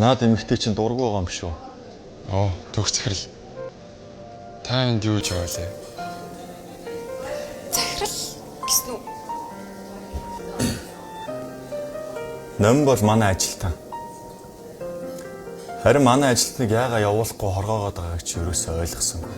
Наад эмэгтэй чинь дургүй байгаа юм шүү. Оо, төгс захирал. Та энд юу гэж яваа лээ? Захирал гэсэн үү? Номин бол манай ажилтан. Харин манай ажилтныг яагаа явуулахгүй хоргоогоод байгааг чи ерөөсөө ойлгосонгүй.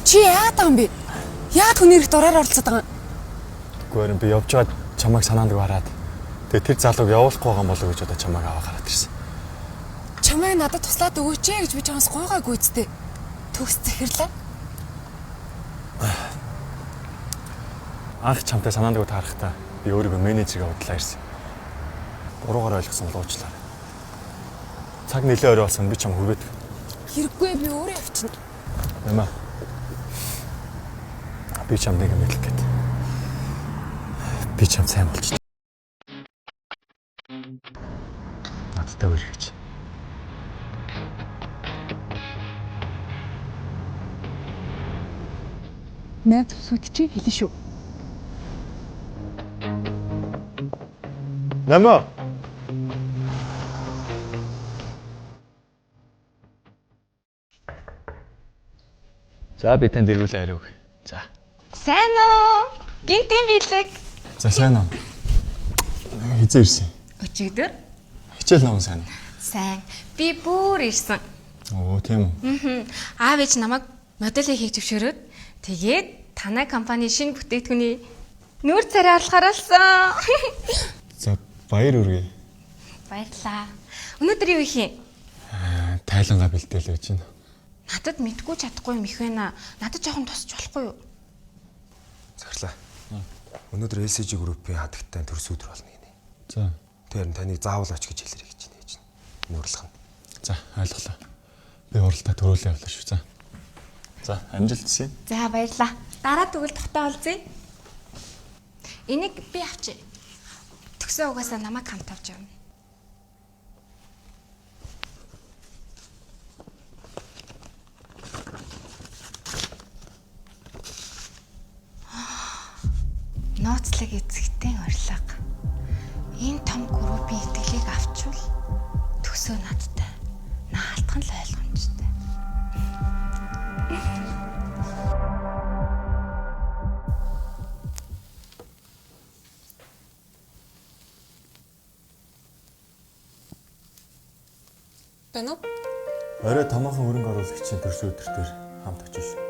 Чи яагаад байгаа юм бэ? Яагаад хүний эрх дураар оролцоод байгаа юм? Үгүй харин би явж байгаа чамайг санаанд гараад тэгээ тэр залууг явуулахгүй байгаа юм болов уу гэж одоо чамайг аваа гараад ирсэн. Чамайг надад туслаад өгөөч ээ гэж би чамаас гуйгаа гүйцтэй. Төгс захирлаа. Анх чамтай санаанд таарахтаа би өөрийгөө менежергээ удлаа ирсэн. Буруугаар ойлгосон бол уучлаарай. Цаг нэлээ орой болсон би чам хүргээд. Хэрэггүй би өөрөө явчихна. Ямаа. Би чамд нэг юм хэлэх гээд. Би чам сайн болчих. Надтай үргэлж. Найз төсөөд чи хэлнэ шүү. Намаа. За би танд эргүүлэн хариуг. За. Сайн уу? Гинтийн бэлэг. За сайн уу. Хизээ ирсэн. Өчигдөр. Хичээл ном сайн уу? Сайн. Би бүр ирсэн. Оо тийм үү. Аав ээж намайг модель хийх зөвшөөрөөд тэгээд танай компани шинэ бүтээгдэхүүний нүүр царай орлохоор болсон. За баяр үргэе. Баярлаа. Өнөөдөр юу их юм? Тайлангаа бэлдээл байж байна. Надад мэдгүй чадахгүй юм их байна. Надад жоохон тусч болохгүй юу? Захирлаа. Өнөөдөр LCG группийн хадагтай төрс өдөр болно гинэ. За. Тэр таныг заавал оч гэж хэлэрэй гэж нээж нь. Нуурлах нь. За ойлголоо. Би уралдаа төрүүлээ явлаа шүү. За. За амжилт хүсье. За баярлаа. Дараа тэгвэл тогтоо олзъя. Энийг би авчи. Төгсөө угаасаа намайг хамт авч явна. Нууцлаг эзэгтэй урилга. Энэ том группийн итгэлийг авчвал төгсөө надтай. Наалтах нь л ойлгомжтой. Байна уу? Орой томоохон хөрөнгө оруулагчийн төрс өдөр төр хамт очиж шүү.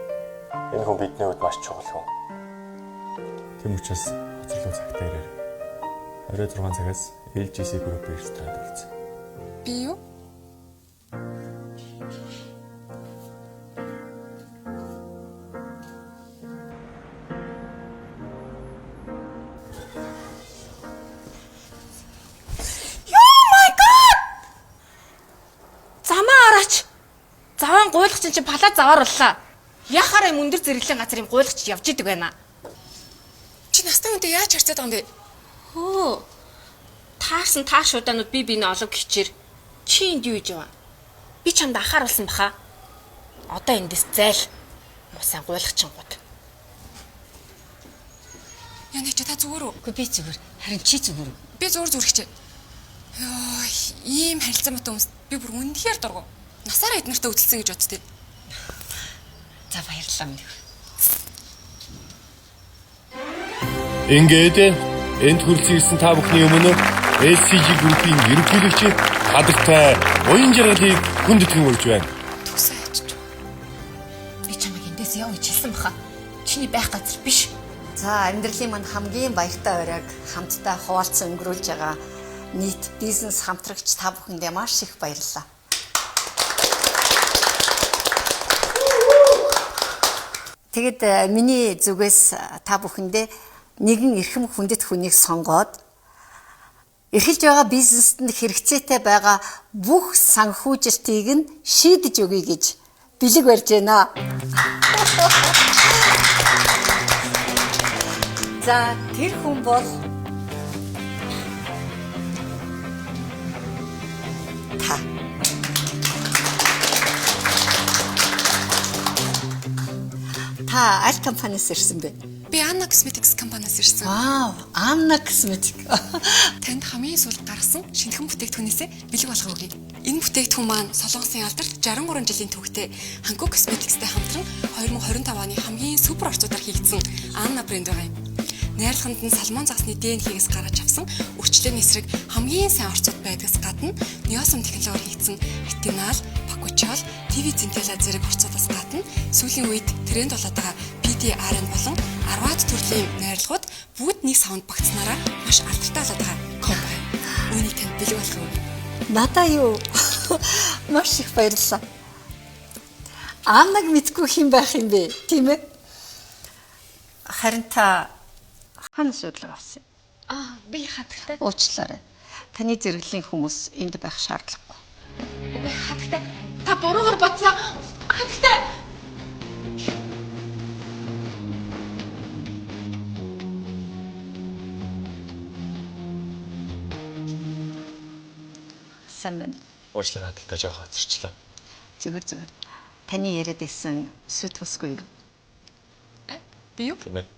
Энэ хүн бидний хувьд маш чухал хүн. Тийм учраас хоцорлоо цагтаа ирээрэй. Орой 6 цагаас LGC группийн ресторанд уулзъя. Би юу? Oh my god! Замаа араач. Заваан гуйлах чинь чи палаа заваар боллаа. Яхаараа юм өндөр зэрэглэлийн газар юм гуйлах чи явж идэг байна. Чи настай хүнтэй яаж харьцаад байгаа юм бэ? Хөө. Таарсан таашуудаанууд би биенээ олов гिचэр. Чи энд юу хийж яваа? Би чамд анхааруулсан баха. Одоо эндээс зайл. Мусан гуйлах чингууд. Яна чи та зүгээр үү? Үгүй би зүгээр. Харин чи зүгээр үү? Би зүгээр зүгээр хичээ. Йоо, ийм харилцаа муутай хүмүүст би бүр үнэхээр дургу. Насаараа эд нартай хөдөлсөн гэж боддتي. За баярлалаа минь. Ингээд энд хүрэлцэн ирсэн та бүхний өмнө LCG группийн ерөнхийлөгч хадагтай уян жаргалыг хүндэтгэн урьж байна. Төгсөө ачиж. Би чамайг эндээс яв гэж хэлсэн баха. Чиний байх газар биш. За амьдралын мань хамгийн баяртай оройг хамтдаа хуваалцсан өнгөрүүлж байгаа нийт бизнес хамтрагч та бүхэндээ маш их баярлалаа. Тэгэд миний зүгээс та бүхэндээ нэгэн эрхэм хүндэт хүнийг сонгоод эрхэлж байгаа бизнест нь хэрэгцээтэй байгаа бүх санхүүжилтийг нь шийдэж өгье гэж бэлэг барьж байна. За тэр хүн бол та. Та аль компаниас ирсэн бэ? Би Anna Cosmetics компаниас ирсэн. Вау, Anna Cosmetic. Танд хамгийн сүүлд гаргасан шинэхэн бүтээгдэхүүнээсээ бэлэг болгоо өгье. Энэ бүтээгдэхүүн маань Солонгосын алдарт 63 жилийн түүхтэй Hankook Cosmetics-тэй хамтран 2025 оны хамгийн супер орцуудаар хийгдсэн Anna брэнд байгаа юм. Найрлаханд нь салмон загасны ДНХ-гээс гаргаж авсан үрчлээний эсрэг хамгийн сайн орцууд байдгаас гадна Neosome технологиор хийгдсэн ретинал, бакучол, ТV центела зэрэг орцуудаас гадна сүүлийн үед тренд болоод байгаа PDRN болон 10-аад төрлийн найрлагууд бүгд нэг савнд багтсанараа маш алдартай болоод байгаа комбо юм. Үүнийг танд бэлэг болгоо өгье. Надаа юу? Маш их баярлалаа. Аннаг мэдгүй хэн байх юм бэ? Тийм ээ? Харин та ханаас урилга авсан юм? Аа, би хатагтай. Уучлаарай. Таны зэрэглэлийн хүмүүс энд байх шаардлагагүй. Үгүй хатагтай. Та буруугаар бодсон. Хатагтай. Сайн байна. Уучлаарай хадагтай жоохон хоцорчлоо. Зүгээр зүгээр. Таны яриад байсан сүт тусгүй юу? Би юу? Тийм ээ.